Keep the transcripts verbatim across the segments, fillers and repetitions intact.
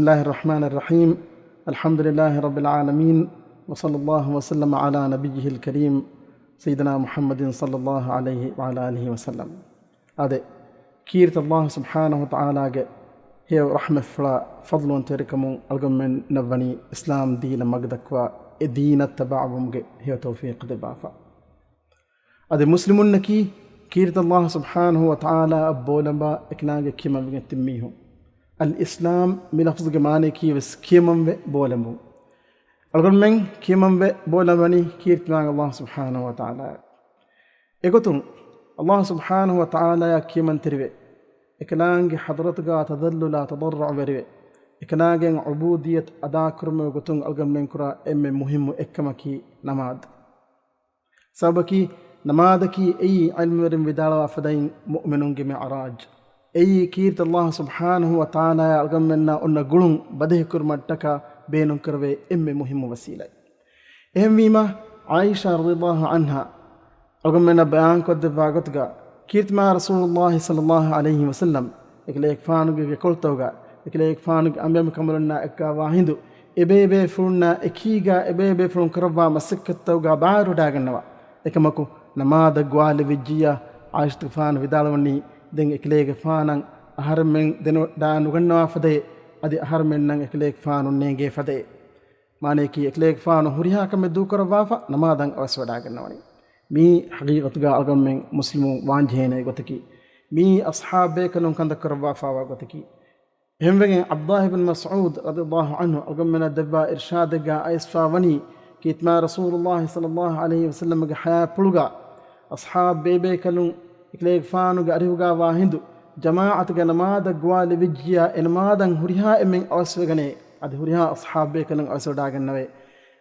الله الرحمن الرحيم. الحمد لله رب العالمين، وصلى الله وسلم على نبيه الكريم سيدنا محمد صلى الله عليه وعلى آله وسلم. އާދެ، ކީރިތި އަލްލާހު ސުބްޙާނަހު ވަތަޢާލާގެ ހެޔޮ ރަޙްމަތްފުޅާ ފަޟްލުވަންތަވެރިކަމުން އަޅުގަނޑުމެންނަށް ވަނީ އިސްލާމް ދީނަށް މަގުދައްކަވާ، އެ ދީނަށް ތަބަޢަވުމުގެ ހެޔޮ ތައުފީޤު ދެއްވާފަ. އަދި މުސްލިމުންނަކީ ކީރިތި އަލްލާހު ސުބްޙާނަހު ވަތަޢާލާއަށް ބޯލަނބާ އެކަލާނގެ ކިޔަމަންވެގެން ތިން މީހުން. އަލް އިސްލާމް މި ލަފްޒުގެ މާނަޔަކީ ވެސް ކިޔަމަންވެ ބޯލަނބުން. އަޅުގަނޑުމެން ކިޔަމަންވެ ބޯލަނބަނީ ކީރިތި މާތް އަލްލާހު ސުބްޙާނަހު ވަތަޢާލާއަށް. އެގޮތުން އަލްލާހު ސުބްޙާނަހު ވަތަޢާލާއަށް ކިޔަމަންތެރިވެ، އެކަލާނގެ ޙަޟްރަތުގާ ތަޛައްލުލާ ތަޟައްރުޢުވެރިވެ، އެކަލާނގެ ޢުބޫދިއްޔަތު އަދާކުރުމުގެ ގޮތުން އަޅުގަނޑުމެން ކުރާ އެންމެ މުހިއްމު އެއްކަމަކީ ނަމާދު. ސަބަބަކީ، ނަމާދަކީ އެއީ ޢިލްމުވެރިން ވިދާޅުވާ ފަދައިން މުއުމިނުންގެ މިޢުރާޖު. އެއީ ކީރިތި އަލްލާހު ސުބްޙާނަހު ވަތަޢާލާއާ އަޅުގަނޑުމެންނާ އޮންނަ ގުޅުން ބަދަހިކުރުމަށްޓަކާ ބޭނުންކުރެވޭ އެންމެ މުހިއްމު ވަސީލަތް. އެހެންވީމަ، ޢާއިޝާ ރަޟިޔައްލާހު ޢަންހާ އަޅުގަނޑުމެންނަށް ބަޔާންކޮށްދެއްވާ ގޮތުގަ، ކީރިތިމާ ރަސޫލުއްލާހި ޞައްލައްލާހު ޢަލައިހި ވަސައްލަމް އެކަލޭގެފާނުގެ ގެކޮޅުތަކުގަ، އެކަލޭގެފާނުގެ އަނބިއަނބިކަނބަލުންނާ އެއްގާވާ ހިނދު، އެބޭބޭފުޅުންނާ އެކީގަ އެބޭބޭފުޅުން ކުރައްވާ މަސައްކަތްތަކުގަ ބާރުވެވަޑައިގަންނަވާ. އެކަމަކު، ނަމާދަށް ގޮވާލެވިއްޖިއްޔާ، ޢާއިޝަތުގެފާނު ވިދާޅުވަނީ، ދެން އެކަލޭގެފާނަށް އަހަރެމެން ދެނެވަޑާނުގަންނަވާ ފަދައޭ، އަދި އަހަރެމެންނަށް އެކަލޭގެފާނު ނޭނގޭ ފަދައޭ. މާނަޔަކީ، އެކަލޭގެފާނު ހުރިހާ ކަމެއް ދޫކުރައްވާފަ، ނަމާދަށް އަވަސްވެވަޑައިގަންނަވަނީ. މީ ޙަޤީޤަތުގަ އަޅުގަނޑުމެން މުސްލިމުން ވާންޖެހޭނެ ގޮތަކީ. މީ އަޞްޙާބުބޭކަލުން ކަންތައް ކުރައްވާފައިވާ ގޮތަކީ. އެހެންވެގެން ޢަބްދުﷲ ބިން މަސްޢޫދު ރަޟިޔައްލާހު ޢަންހު އަޅުގަނޑުމެންނަށް ދެއްވާ އިރްޝާދެއްގަ އައިސްފަ ވަނީ، ކީރިތިމާ ރަސޫލުއްލާހި ޞައްލައްލާހު ޢަލައިހި ވަސައްލަމްގެ ޙަޔާތްޕުޅުގަ އަޞްޙާބު ބޭބޭކަލުން އެކަލޭގެފާނުގެ އަރިހުގަ ވާ ހިނދު، ޖަމާޢަތުގެ ނަމާދަށް ގޮވާލެވިއްޖިއްޔާ، އެ ނަމާދަށް ހުރިހާ އެންމެން އަވަސްވެގަނޭ، އަދި ހުރިހާ އަޞްޙާބު ބޭކަލުން އަވަސްވެވަޑައިގަންނަވޭ.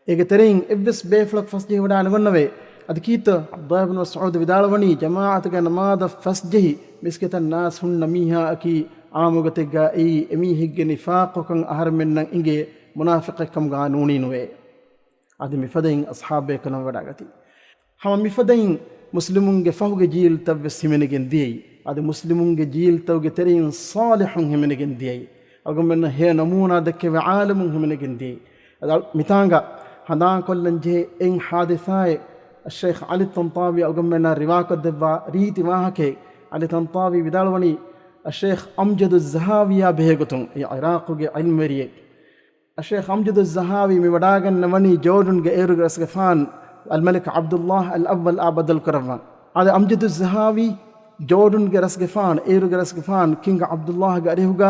އޭގެ ތެރެއިން އެއްވެސް ބޭފުޅަކު ފަސްޖެހިވަޑައިނުގަންނަވޭ. އަދި ކީއްތޯ؟ ޢަބްދުﷲ ބިން މަސްޢޫދު ވިދާޅުވަނީ، ޖަމާޢަތުގެ ނަމާދަށް ފަސްޖެހި މިސްކިތަށް ނާސް ހުންނަ މީހާއަކީ ޢާއްމުގޮތެއްގަ އެއީ އެމީހެއްގެ ނިފާޤުކަން އަހަރެމެންނަށް އިނގޭ، މުނާފިޤެއްކަމުގަ ނޫނީނުވޭ. އަދި މިފަދައިން އަޞްޙާބުބޭކަލުން ވެވަޑައިގަތީ. ހަމަ މިފަދައިން މުސްލިމުންގެ ފަހުގެ ޖީލްތައްވެސް ހިމެނިގެން ދިޔައީ. އަދި މުސްލިމުންގެ ޖީލްތަކުގެ ތެރެއިން ޞާލިޙުން ހިމެނިގެން ދިޔައީ. އަޅުގަނޑުމެންނަށް ހެޔޮ ނަމޫނާ ދެއްކެވޭ ޢާލިމުން ހިމެނިގެން ދިޔައީ. އަދި މިތާނގަ ހަނދާންކޮށްލަން ޖެހޭ އެއް ޙާދިސާއެއް، އައްޝައިޚް ޢަލީ ޠަންޠާވީ އަޅުގަނޑުމެންނާ ރިވާކޮށްދެއްވާ ރީތި ވާހަކައެއް. ޢަލީ ޠަންޠާވީ ވިދާޅުވަނީ، އައްޝައިޚް އަމްޖަދުއްޒަހާވީއާ ބެހޭގޮތުން، އެ ޢިރާޤުގެ ޢިލްމުވެރިއެއް. އައްޝައިޚް އަމްޖަދުއްޒަހާވީ މި ވަޑާގަންނަވަނީ ޖޯޑުންގެ އޭރުގެ ރަސްގެފާން އަލްމަލިކް ޢަބްދުﷲ އަލްއައްވަލްއާ ބައްދަލުކުރައްވަން. އަދި އަމްޖަދުއްޒަހާވީ ޖޯޑުންގެ ރަސްގެފާން، އޭރުގެ ރަސްގެފާން ކިންގް ޢަބްދުﷲގެ އަރިހުގަ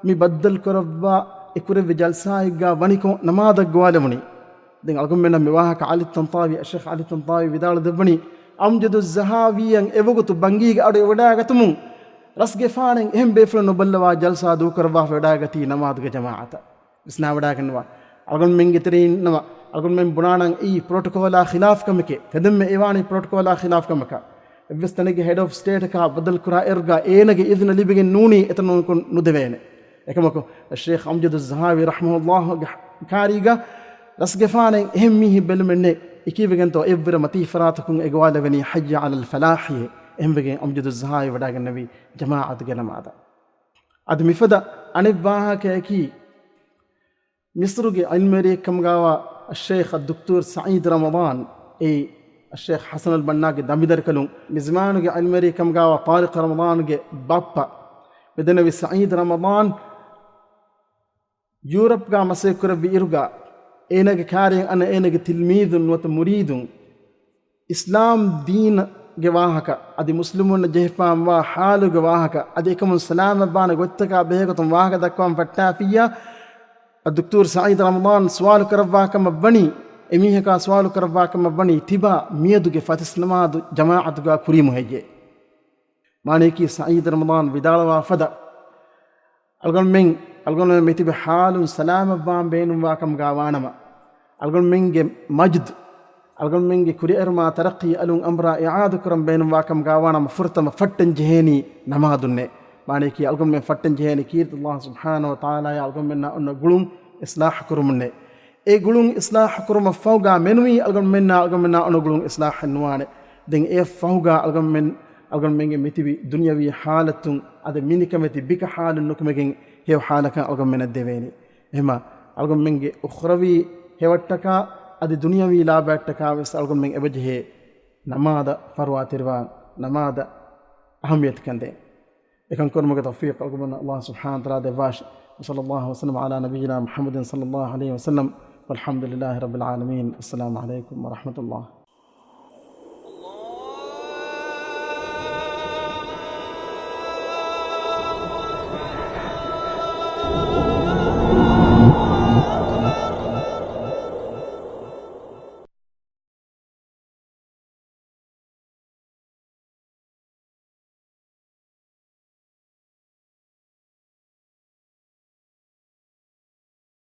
މި ބައްދަލުކުރައްވާ އެ ކުރެއްވި ޖަލްސާއެއްގަ ވަނިކޮށް ނަމާދަށް ގޮވާލެވުނީ. ދެން އަޅުގަނޑުމެންނަށް މި ވާހަކަ ޢަލީ ޠަންޠާވީ، އައްޝައިޚް ޢަލީ ޠަންޠާވީ ވިދާޅު ދެއްވަނީ، އަމްޖަދުއްޒަހާވީއަށް އެވަގުތު ބަންގީގެ އަޑު އެވަޑާގަތުމުން ރަސްގެފާނެއް އެހެން ބޭފުޅެއް ނުބައްލަވާ ޖަލްސާ ދޫކުރައްވާފަ ވެޑާގަތީ ނަމާދުގެ ޖަމާޢަތަށް. ވިސްނާވަޑާގަންނަވާ. އަޅުގަނޑުމެންގެ ތެރެއިން ނަމަ، އަޅުގަނޑުމެން ބުނާނަން އެއީ ޕްރޮޓޮކޯލާ ޚިލާފް ކަމެކޭ. ތެދެންމެ އެވާނީ ޕްރޮޓޮކޯލާ ޚިލާފް ކަމަކަށް. އެއްވެސް ތަނެއްގެ ހެޑް އޮފް ސްޓޭޓަކާ ބައްދަލުކުރާ އިރުގަ އޭނަގެ އިޒުނަ ލިބިގެން ނޫނީ އެތަނުން ނުދެވޭނެ. އެކަމަކު، ޝޭޚް އަމްޖަދުއްޒަހާވީ ރަޙްމަހުﷲގެ ކާރީގަ ރަސްގެފާނެއް އެހެން މީހެއް ބެލުމެއްނެއް. އެކީވެގެންތޯ އެއްވުރެ މަތީ ފަރާތަކުން އެގޮވާލެވެނީ ޙައްޔަ ޢަލަލް ފަލާޙިއޭ. އެހެންވެގެން އަމްޖަދުއްޒަހާވީ ވަޑާގަންނަވީ ޖަމާޢަތުގެ ނަމާދަށް. އަދި މިފަދަ އަނެއް ވާހަކައަކީ، މިޞްރުގެ ޢިލްމުވެރިއެއްކަމުގާވާ އައްޝައިޚް އައްދުކްތޫރް ސަޢީދު ރަމަޟާން، އެއީ އައްޝައިޚް ޙަސަނުލް ބަންނާގެ ދަނބިދަރިކަލުން، މި ޒަމާނުގެ ޢިލްމުވެރިއެއްކަމުގާވާ ޠާރިޤް ރަމަޟާންގެ ބައްޕަ، މިދެންނެވި ސަޢީދު ރަމަޟާން ޔޫރަޕްގާ މަސައްކަތްކުރެއްވި އިރުގަ، އޭނާގެ ކާރިޔަށް އަންނަ އޭނާގެ ތިލްމީޒުން ނުވަތަ މުރީދުން، އިސްލާމް ދީންގެ ވާހަކަ އަދި މުސްލިމުންނަށް ޖެހިފާންވާ ޙާލުގެ ވާހަކަ އަދި އެކަމުން ސަލާމަތްވާނެ ގޮތްތަކާ ބެހޭގޮތުން ވާހަކަ ދައްކަވަން ފައްޓާފިއްޔާ، އައްދުކްތޫރް ސަޢީދު ރަމަޟާން ސުވާލު ކުރައްވާ ކަމަށް ވަނީ، އެމީހަކާ ސުވާލު ކުރައްވާ ކަމަށް ވަނީ، ތިބާ މިއަދުގެ ފަތިސް ނަމާދު ޖަމާޢަތުގާ ކުރީމު ހެއްޔޭ؟ މާނަޔަކީ ސަޢީދު ރަމަޟާން ވިދާޅުވާ ފަދަ، އަޅުގަނޑުމެން، އަޅުގަނޑުމެން މިތިބި ޙާލުން ސަލާމަތްވާން ބޭނުންވާ ކަމުގާ ވާނަމަ، އަޅުގަނޑުމެންގެ މަޖްދު، އަޅުގަނޑުމެންގެ ކުރިއެރުމާ ތަރައްޤީ އަލުން އަނބުރާ އިޢާދަކުރަން ބޭނުންވާ ކަމުގާ ވާނަމަ، ފުރަތަމަ ފައްޓަން ޖެހޭނީ ނަމާދުންނޭ. މާނަޔަކީ އަޅުގަނޑުމެން ފައްޓަން ޖެހޭނީ ކީރިތި އަލްލާހު ސުބްޙާނަހު ވަ ތަޢާލާއާ އަޅުގަނޑުމެންނާ އޮންނަ ގުޅުން އިޞްލާޙު ކުރުމުންނޭ. އެ ގުޅުން އިޞްލާޙު ކުރުމަށްފަހުގާ މެނުވީ އަޅުގަނޑުމެންނާ އަޅުގަނޑުމެންނާ އޮންނަ ގުޅުން އިޞްލާޙެއް ނުވާނެ. ދެން އެއަށްފަހުގާ އަޅުގަނޑުމެން، އަޅުގަނޑުމެންގެ މިތިބި ދުނިޔަވީ ޙާލަތުން އަދި މިނިކަމެތި ބިކަ ޙާލުން ނުކުމެގެން ހެޔޮ ޙާލަކަށް އަޅުގަނޑުމެންނަށް ދެވޭނީ. އެހެމަ އަޅުގަނޑުމެންގެ އުޚްރަވީ ހެޔޮއަށްޓަކާ އަދި ދުނިޔަވީ ލާބައަށްޓަކާ ވެސް އަޅުގަނޑުމެން އެބަޖެހޭ ނަމާދަށް ފަރުވާތެރިވާން، ނަމާދަށް އަހައްމިޔަތުކަން ދޭން. އެކަން ކުރުމުގެ ތައުފީޤު އަޅުގަނޑުމެންނަށް ﷲ ސުބްޙާނަހޫ ވަތަޢާލާ ދެއްވާށި. وصلى الله وسلم على نبينا محمد صلى الله عليه وسلم، والحمد لله رب العالمين. السلام عليكم ورحمة الله.